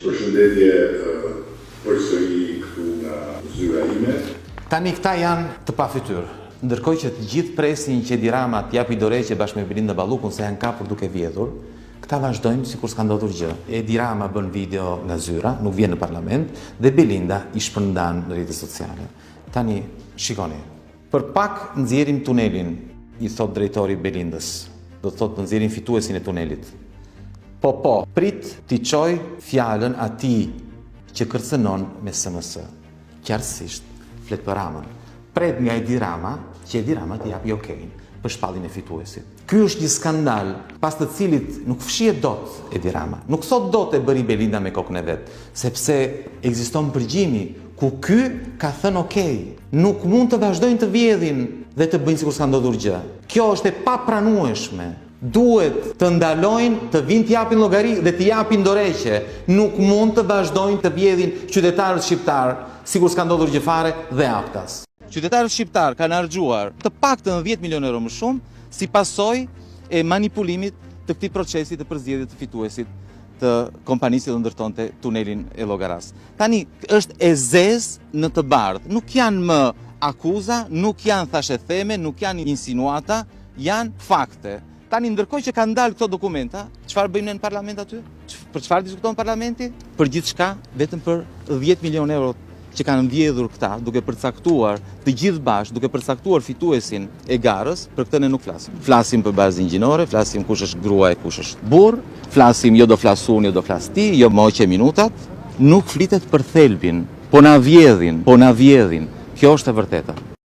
Përshëndetje përsëri këtu nga zyra ime. Tani këta janë të pafytyrë. Ndërkohë që të gjithë presin që Edi Rama të japi dorëheqje bashkë me Belinda Ballukun se janë kapur duke vjedhur, këta vazhdojnë sikur s'ka ndodhur gjë. Edi Rama bën video nga zyra, nuk vjen në parlament dhe Belinda i shpërndan në rrjetet sociale. Tani, shikoni. Për pak nxjerrim tunelin, i thotë drejtori Belindës. Do të thotë të nxjerrim fituesin e tunelit. Po po, prit t'i çoj fjalën atij që kërcënon me sms. Qartësisht, flet për Ramën. Pret nga Edi Rama që Edi Rama t'i japi okay-n për shpalljen e fituesit. Ky është një skandal pas të cilit nuk fshihet dot Edi Rama. Nuk thotë dot e bëri Belinda me kokën e vet, sepse ekziston përgjimi ku ky ka thënë ok. Nuk mund të vazhdojnë të vjedhin dhe të bëjnë sikur s'ka ndodhur gjë. Kjo është e papranueshme. Duhet të ndalojnë, të vijnë të japin llogari dhe të japin dorëheqje. Nuk mund të vazhdojnë të vjedhin qytetarët shqiptarë sikur s'ka ndodhur gjë fare dhe haptas. Qytetarët shqiptarë kanë harxhuar të paktën 10 milionë euro më shumë si pasojë e manipulimit të këtij procesi të përzgjedhjes të fituesit të kompanisë që do ndërtonte tunelin e Llogarasë. Tani është e zezë në të bardhë. Nuk janë më akuza, nuk janë thashetheme, nuk janë insinuata, janë fakte. Tani ndërkohë që kanë dalë këto dokumenta, çfarë bëjmë ne në parlament aty? Për çfarë diskuton parlamenti? Për gjithçka, vetëm për 10 milionë euro që kanë vjedhur këta, duke përcaktuar të gjithë bashkë, duke përcaktuar fituesin e garës, për këtë ne nuk flasim. Flasim për barazinë gjinore, flasim kush është grua e kush është burrë, flasim jo do flas unë, jo do flas ti, jo më hoqe minutat, nuk flitet për thelbin. Po na vjedhin, po na vjedhin. Kjo është e vërteta.